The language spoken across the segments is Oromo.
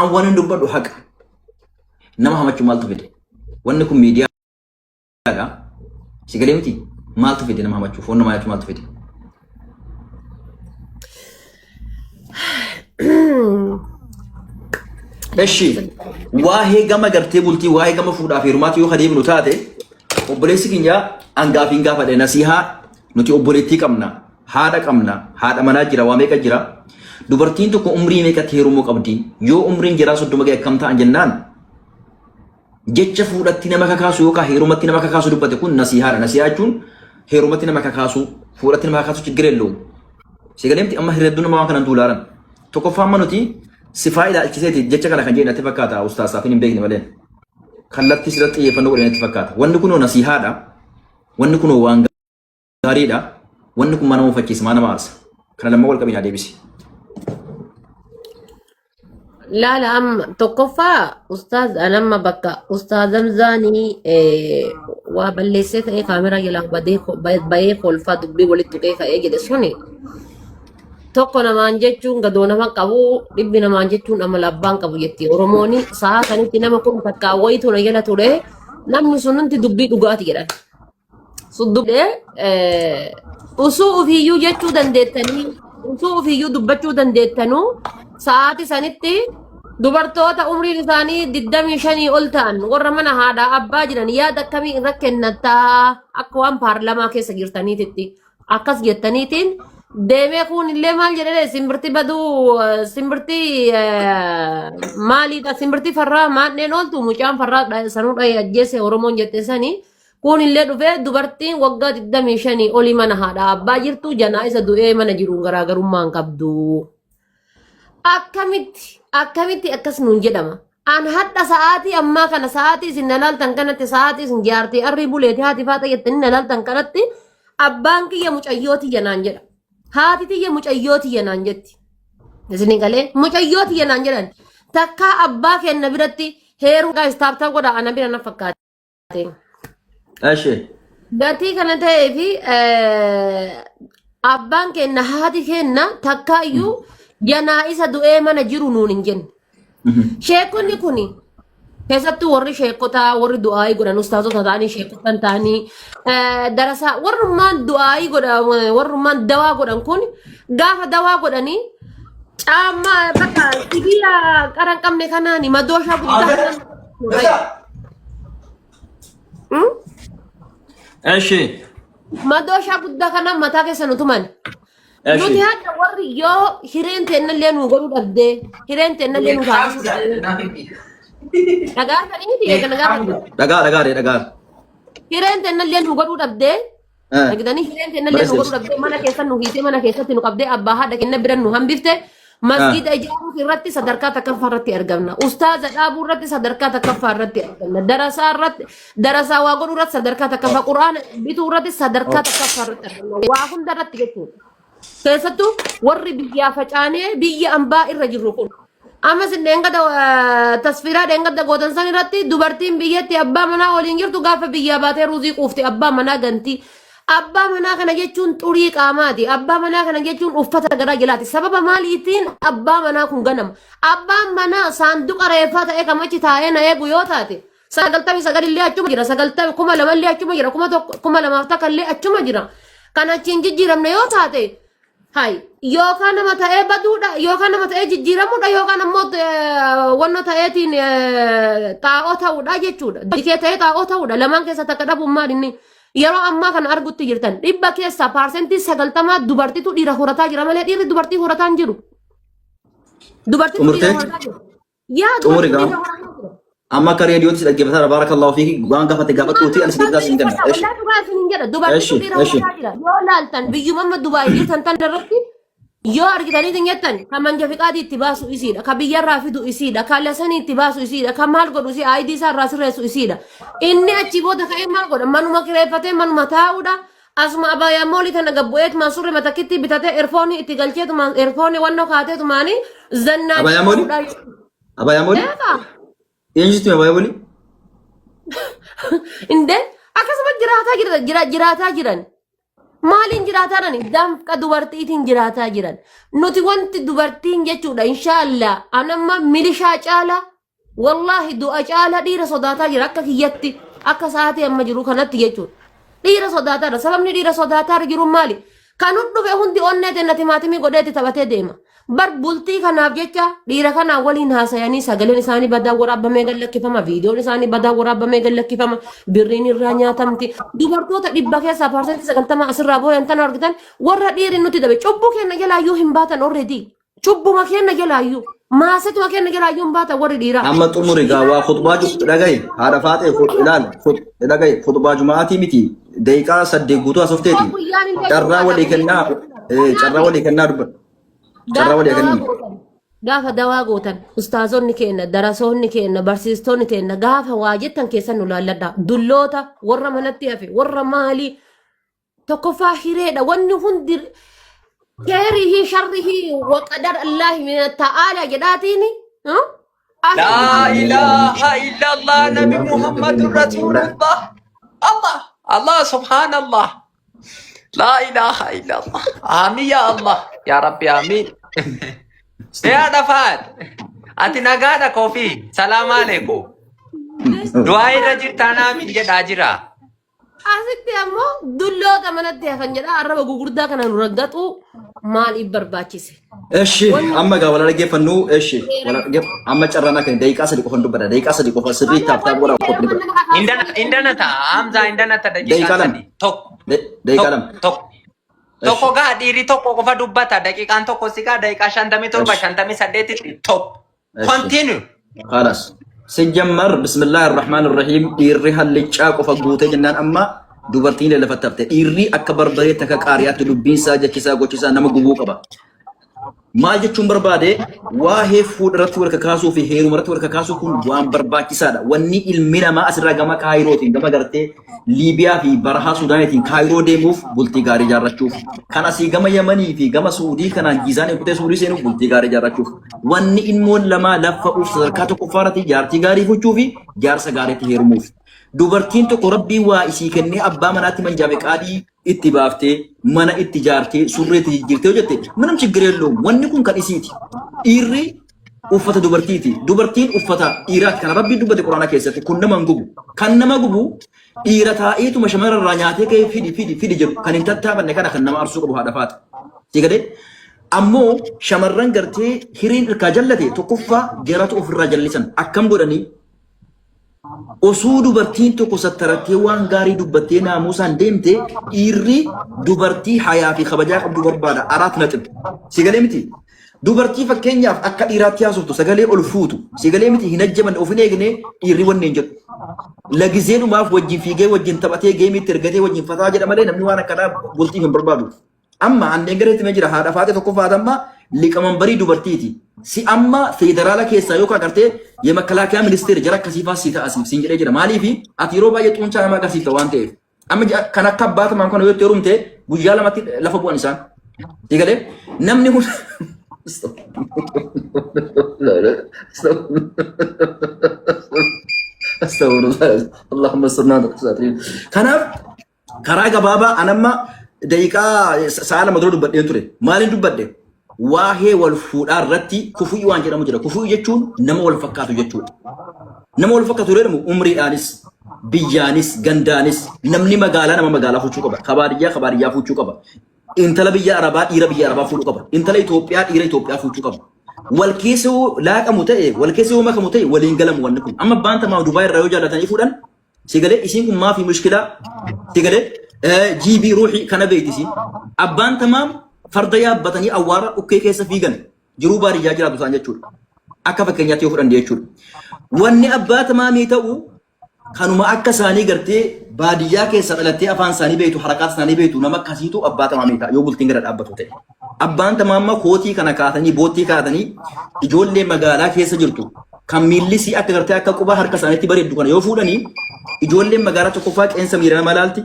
An waan hin dubbadhu haqa. Nama hamachuu maaltu fide? Wanni kun miidiyaadha. Si galee miti? Maaltu fide nama hamachuu? Foon namaa nyaachuu maaltu fide? Eshi waa'ee gama gartee bultii waa'ee gama fuudhaa fi heerumaatti yoo adeemnu taate obboleessi keenya hangaafiin gaafadhe nasihaa nuti obboleettii qabna haadha qabna haadha manaa jira waa meeqa jira dubartiin tokko umrii meeqatti heerumuu qabdi yoo umriin jiraa 30 ga'e akkam ta'an jennaan jecha fuudhatti nama kakaasu yookaan heerumatti nama kakaasu dubbate kun nasihaadha. Nasihaa jechuun heerumatti nama kakaasu, fuudhatti nama kakaasu chiggir ellowu. Sigaleemti amma hirredduu nama waan kanan tuulaaran. Tokkoffaa amma nuti sifaa ilaalchiseeti jecha kana kan jedhe natti fakkaata ustaas Saafiin hin beekne malee. Kallattii sirratti xiyyeeffannoo godhe natti fakkaata. Wanni kunoo nasihaadha. Wanni kunoo waan gaariidha. Wanni kun maa nama mufachiisa, maa nama aarsa. Kana lamman wal qabinaa deebisi. Laala amma tokkoffaa ustaaz an amma bakka ustaaz Hamzaanii waa balleessee ka'ee kaameraa jalaa badee bahee kolfaa dubbii walitti tuqee ka'ee jedhe suni tokko namaan jechuun gadoo nama qabu dhibbi namaan jechuun amala abbaan qabu jetti Oromooni sa'a sanitti nama kun takkaa wayitu na jala ture namni sun hundi dubbii dhugaati jedhan. Suddubdee usuu ofiiyyuu jechuu dandeettanii usuu ofiiyyuu dubbachuu dandeettanuu sa'aatii sanitti dubartoota umriin isaanii 25 ol ta'an warra mana haadhaa abbaa jiran yaada akkamii irra kennattaa akka waan paarlamaa keessa jirtaniititti akkas jettaniitiin deemee kuun illee maal jedhee simbirti baduu simbirti maaliidha simbirti farraa maadheen ooltu mucaan farraa sanuu dhahee ajjeese oromoon jette sanii Kun illee dhufee dubartiin waggaa 25 olii mana haadha abbaa jirtu janaa isa du'ee mana jiruun garaagarummaa hin qabdu. Akkamitti akkamitti akkas nuun jedhama. An hadha sa'aatii ammaa kana sa'aatii isin na laaltan kanatti sa'aatii isin jaartii arrii buleeti haati faaxa jettanii na laaltan kanatti abbaan kiyya mucayyoo tiyya naan jedha. Haati tiyya mucayyoo tiyya naan jetti. Isin galee mucayyoo tiyya naan jedhan. Takkaa abbaa kenna biratti heeruu guys taap taap godha ana bira na fakkaate. Eshi. Gatii kana ta'ee fi abbaan keenya haati keenya takkaa iyyuu janaa isa du'ee mana jiru nuun hin jenne. Sheekonni kun keessattuu warri sheekotaa warri du'aayii godhan ustaazota ta'anii sheekotan ta'anii darasaa warrummaan du'aayii godhan warrummaan dawaa godhan kun gaafa dawaa godhanii caammaa bakka sibiila qara hin qabne kanaan madooshaa guddaa kanaan Hmm? Eshi. Madooshaa guddaa kanaan mataa keessa nu tuman. Eshi. Nuti hadha warri yoo hireen teennallee nu godhuu dhabdee hireen teennallee nu taasisuu dhabdee. Dhagaa sanii miti kana gaafa. Dhagaa dhagaa dhagaa. Hireen teennallee nu godhuu dhabdee Argitanii hireen kennallee nu godhu dhabdee mana keessa nu hiitee mana keessatti nu qabdee abbaa haadha kenna bira nu hambifte masgiida ijaaruu irratti sadarkaa takkaffaa irratti argamna. Ustaaza dhaabuu irratti sadarkaa takkaffaa irratti argamna. Darasaa irratti darasaa waa godhuu irratti sadarkaa takkaffaa quraana bituu irratti sadarkaa takkaffaa irratti argamna. Waa hunda irratti jechuudha. Keessattuu warri biyyaa facaanee biyya ambaa irra jirru kun. Amma isin dheengadda tasfiiraa dheengadda gootan san irratti dubartiin biyyatti abbaa manaa waliin jirtu gaafa biyyaa baatee ruuzii quufte abbaa manaa ganti. Abbaa manaa kana jechuun xurii qaamaati. Abbaa manaa kana jechuun uffata garaa jalaati. Sababa maaliitiin abbaa manaa kun ganama? Abbaan manaa saanduqa reeffaa ta'ee kamachi taa'ee na eegu yoo taate 99 illee achuma jira. Sagaltami 2000 illee achuma jira. 1000 2000 takka illee achuma jira. Kan achiin jijjiiramne yoo taate hay yookaan nama ta'ee baduudha yookaan nama ta'ee jijjiiramuudha yookaan ammoo wanno ta'eetiin xaa'oo ta'uudha jechuudha. Dikee ta'ee xaa'oo ta'uudha. Lamaan keessa takka dhabuun maal inni yeroo ammaa kana argutti jirtan dhibba keessaa 90% dubartitu dhiira horataa jira malee dhiirri dubartii horataa hin jiru. Dubartitu dhiira Xumurtee? horataa jira. Yaa Xumuri dubartitu gaa. dhiira horataa jira. Amma akka reediyootti si dhaggeeffataa baarakallahu fiiki waan gaafate gaafadhuuti ani si deebisaa siin kenna. Eshi. Wallaahi dhugaa isiniin jedha dubartitu Eshi. dhiira Eshi. horataa jira. Yoo laaltan biyyuma amma Dubaay jirtan tan irratti yoo argitanii hin jettan kan manja fiqaadii itti baasu isiidha ka biyyarraa fidu isiidha ka lasanii itti baasu isiidha ka maal godhu isii aayidii isaa irraa sirreessu isiidha. Inni achi booda ka'ee maal godha manuma kireeffatee manuma taa'uudha. Asuma abaayaa moolii tana gabbu'eetumaan surri matakkitti bitatee erfoonii itti galcheetumaan erfoonii wannoo kaateetumaanii zannaa Abaayaa moolii? Abaayaa moolii? Eegaa. Eenyutu abaayaa moolii? Indee akkasuma jiraataa jira jiraataa jiran. Maaliin jiraataa jirani? Danqa dubartiitiin jiraataa jiran. Nuti wanti dubartiin jechuudha inshaallah anamma milishaa caalaa wallaahi du'a caalaa dhiira sodaataa jira akka kiyyatti akka sa'aatii amma jiru kanatti jechuudha. Dhiira sodaataadha. Sababni dhiira sodaataa jiru maali? Kan dhufe hundi onnee tenna timaatimii godheetti taphatee deema. Bar bultii kanaaf jecha dhiira kanaa waliin haasayanii sagaleen isaanii badaa waraabamee gad lakkifama, viidiyoon isaanii badaa waraabamee gad lakkifama, birriin irraa nyaatamti. Dubartoota 100 keessaa 90% asirraa booyan tan argitan warra dhiirri nuti dabe cubbuu keenya jalaayyuu hin baatan already. Cubbuma keenya jalaayyuu maasetuma keenya jalaayyuu hin baatan warri dhiiraa. Amma xumuri gaa waa khutbaa dhagahi haadha faaxee ilaali dhagahi khutbaa juma'aatii miti daqiiqaa 8 guutuu haasofteeti. Guyyaan hin Carraa walii kennaa carraa walii kennaa dubbadhu. Carraa Gaafa walii dawaa kennuu. gootan, gaafa dawaa gootan, ustaazonni keenya, darasoonni keenya, barsiistonni keenya gaafa waa jettan keessan nu laalladha. Dulloota warra manatti hafe, warra maalii tokkoffaa hireedha. Wanni hundi keerihi sharrihi waqadar Allaahi min ta'aala jedhaatiin. Laa ilaaha illallah Nabi Muhammadur Rasulullah. Allah Allah subhanallah. Laa ilaaha illallah. Amiin ya Allah. Ya Rabbi amiin. Yaa dhafaat. Ati nagaadha kofi. Salaam alaikum. Du'aa irra jirtaan amiin jedhaa jira. Asitti ammoo dulloota manatti hafan jedha arraba gugurdaa kana nu raggaxu maaliif barbaachise? Eshi amma gaa wal dhaggeeffannu eshi wal amma carraan akka daqiiqaa 3 qofan dubbadha daqiiqaa 3 qofa sirrii taap taap godhaa qophii godha. Indana ta'a. Hamzaa indana ta'a Daqiiqaa daqiiqaan 2. 3. Tokko. Daqiiqaa 2. Tokko. Tokko gaa dhiirri tokko qofa dubbata. Daqiiqaan tokko si gaa daqiiqaa 57 58 tokko. Continue. خلاص ሲጀመር ብስምላህ الرحمن الرحيم dhiirri hallichaa qofa guutee jennaan amma dubartiin lafatti hafte dhiirri akka barbaree takka qaariyaatti dubbiinsaa jechisaa gochisaa nama gubuu qaba. Maal jechuun barbaade waa'ee fuudha irratti wal kakaasuu fi heeruma irratti wal kakaasuu kun waan barbaachisaadha. Wanni ilmi namaa asirraa gama Kaayirootiin gama gartee Liibiyaa fi barahaa Suudaaniitiin Kaayiroo deemuuf bultii gaarii ijaarrachuuf kan asii gama Yamanii fi gama Suudii kanaan Jiizaanii kutee Suudii seenuuf bultii gaarii ijaarrachuuf wanni ilmoon lamaa laffa'uuf sadarkaa tokkoffaa irratti jaartii gaarii fuchuu fi jaarsa gaariitti heerumuuf. Dubartiin tokko rabbii waa isii kennee abbaa manaatti manjaabe qaadii itti baaftee mana itti jaartee surree itti jijjiirtee hojjette ምንም ችግር የለውም. Wanni kun kan isiiti. Dhiirri uffata dubartiiti. Dubartiin uffata dhiiraati. Kana rabbiin dubbate quraana keessatti kun nama hin gubu. Kan nama gubu dhiira taa'eetuma shamara irraa nyaatee ka'ee fidi fidi fidi jedhu kan hin tattaafanne kana kan nama arsuu qabu haadha faata. Si galee ammoo shamarran gartee hiriin irkaa jallate tokkoffaa jaratu ofirraa jallisan akkam godhanii osoo dubartiin tokko sattarattee waan gaarii dubbattee naamusaan deemte dhiirri dubartii hayaa fi kabajaa qabdu barbaada. Araat naxib. Si galee miti? Dubartii fakkeenyaaf akka dhiiraatti haasoftu sagalee ol fuutu si galee miti hin ajjabanne of hin eegne dhiirri wanni hin jedhu. Lagizeedhumaaf wajjin fiigee wajjin taphatee geemiitti ergatee wajjin fataa jedha malee namni waan akkanaa bultiif hin barbaadu. Amma anneen gareetti mee jira haadha faate tokko faata amma liqamanbarii dubartiiti. Si amma federaala keessaa yookaan agartee የመከላከያ ministeera jara akkasii faa si ta'a siif siin jedhee jira. Maaliif ati yeroo baay'ee xuuncaa nama agarsiifta waan ta'eef. Amma kan akka abbaa tamaan kana yoo itti heerumte guyyaa lamatti lafa bu'an isaan. Si galee namni kun Astagfirullah. Allahumma sirnaa Kanaaf karaa gabaabaa anamma daqiiqaa sa'a 2 dura dubbadheen ture. Maaliin dubbadhe? Waa'ee wal fuudhaa irratti kufu'ii waan jedhamu jira. Kufu'ii jechuun nama wal fakkaatu jechuudha. Nama wal fakkaatu yeroo jedhamu umriidhaanis, biyyaanis, gandaanis namni magaalaa nama magaalaa fuuchuu qaba. Ka baadiyyaa ka baadiyyaa fuuchuu qaba. Intala biyya Arabaa dhiira biyya Arabaa fuudhuu qaba. Intala Itoophiyaa dhiira Itoophiyaa fuuchuu qaba. Wal keessa yoo laaqamu ta'e, wal keessa yoo makamu ta'e waliin galamu wanni kun. Amma abbaan tamaa Dubaay irraa yoo jaallatanii fuudhan si galee isiin kun maafi mushkilaa si galee jiibii ruuxii kana beekti isiin. Abbaan tamaam farda yaabbatanii awwaara dhukkee keessa fiigan jiruu baadiyyaa jiraatu isaan jechuudha. Akka fakkeenyaatti yoo fudhanne jechuudha. Wanni abbaa tamaamii ta'u kanuma akka isaanii gartee baadiyyaa keessa dhalattee afaan isaanii beektu harakaata isaanii beektu nama akkasiitu abbaa tamaamii ta'a yoo bultiin gara dhaabbatu ta'e. Abbaan tamaamma kootii kana kaatanii boottii kaatanii ijoollee magaalaa keessa jirtu kan miillisii akka gartee akka quba harka isaaniitti bareeddu kana yoo fuudhanii ijoolleen magaalaa tokkoffaa qeensa miira nama laalti,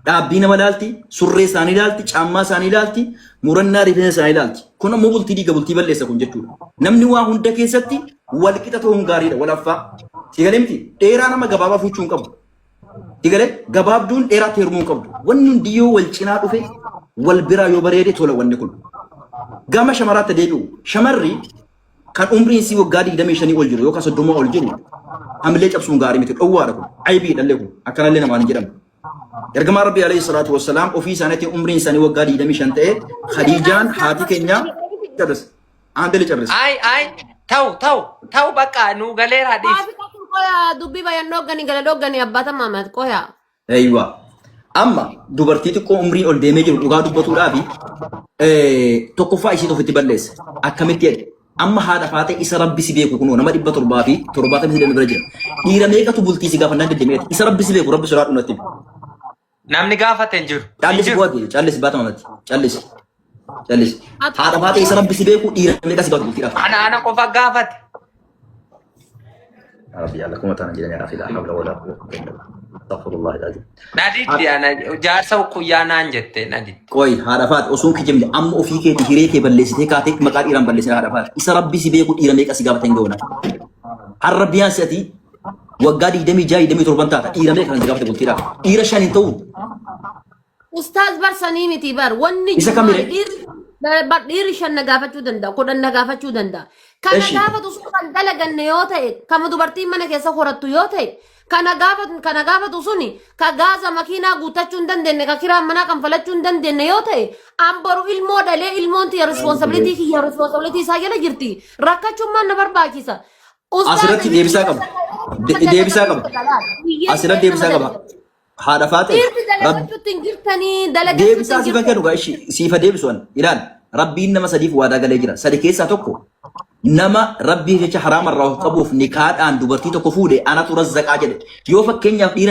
dhaabbii nama laalti, surree isaanii laalti, caammaa isaanii laalti, murannaa rifeensa isaanii laalti. Kun ammoo bultii diiga bultii balleessa kun jechuudha. Namni waa hunda keessatti wal qixa ta'uun gaariidha wal affaa. Si galee miti dheeraa nama gabaabaa fuuchuu hin qabu. Digalee gabaabduun dheeraatti heerumuu hin qabdu. Wanni hundi yoo wal cinaa dhufe, wal biraa yoo bareede tola wanni kun. Gama shamaraatti deebi'u. Shamarri kan umriin isii waggaa 25 ol jiru yookaan 30 ol jiru hamilee cabsuun gaarii miti. Dhowwaadha kun. Aybii dhallee kun. Akkanallee namaan hin jedhamu. Ergamaa Rabbii alayhi salaatu wassalaam ofii isaaniitiin umriin isaanii waggaa 25 ta'e Khadiijaan haati keenya carris. Aandeli carris. Ay ay, ta'u ta'u ta'u, bakka nuu galeera, dhiisi. Maafi qabu qoya dubbii bayan dhoggani gala dhoggani abbaata maamat qoya. Eeywa. Amma dubartii xiqqoo umriin ol deemee jiru dhugaa dubbatuudhaafi tokkoffaa isiin ofitti balleessa. Akkamitti jedhe? Amma haadha faatee isa rabbi si beeku kunoo nama 773 bira jira. Dhiira meeqatu bultii si gaafannaan deddeemeeti. Isa rabbi si beeku, rabbi sodaadhu natti himi. Namni gaafate hin jiru. Hin Callisi jiru. bu'aati, callisi baata mamatti. Callisi. Callisi. Haadha faatee isa rabbi si beeku dhiira meeqa si gaafatu bultiidhaaf? Ana qofa gaafate. Rabbi yalla kuma tana jiran yaa akhi, la hawla wala quwwata illa billah. Astaghfirullah alazim. Na diddi, ana jaarsa kuyyaa naan jette na diddi. Qoy, haadha faate, osoo hin kijibne amma ofii keetii hiree kee balleessitee kaatee maqaa dhiiraan balleessina. Haadha faate, isa rabbi si beeku dhiira meeqa si gaafate hin ga'u. Har'a biyaan si ati waggaa 26, 27 taata, dhiira meeqa kan si gaafate bultiidhaaf? Dhiira shan hin ta'u. Ustaaz, bar sanii miti bar wanni Isa jiru kamire? maali? Dhiirri bar dhiirri shan na gaafachuu danda'a, 10 na gaafachuu danda'a. Kana gaafatu sun kan dalaganne yoo ta'e, kama dubartiin mana keessa horattu yoo ta'e, kana gaafatu suni ka gaaza makiinaa guuttachuu hin dandeenye, ka kiraan manaa kanfalachuu hin dandeenye yoo ta'e, an boru ilmoo dhalee ilmoon tiyya responsibility kiyya, responsibility isaa jala jirti. Rakkachuun maal na barbaachisa? Ustaaz, Asirratti deebisaa qaba. Deebisaa qaba. Asirratti deebisaa qaba. Haadha faate Dhiirri dalagachuutti hin jirtanii, dalagachuutti deebisaa hin siifan jirtanii. kennu gaa ishii siifa deebisu an ilaal. Rabbiin nama sadiif waadaa galee jira. Sadi keessaa tokko nama rabbii jecha haraama irraa of qabuuf nikaadhaan dubartii tokko fuudhe anatu razzaqaa jedhe. Yoo fakkeenyaaf dhiira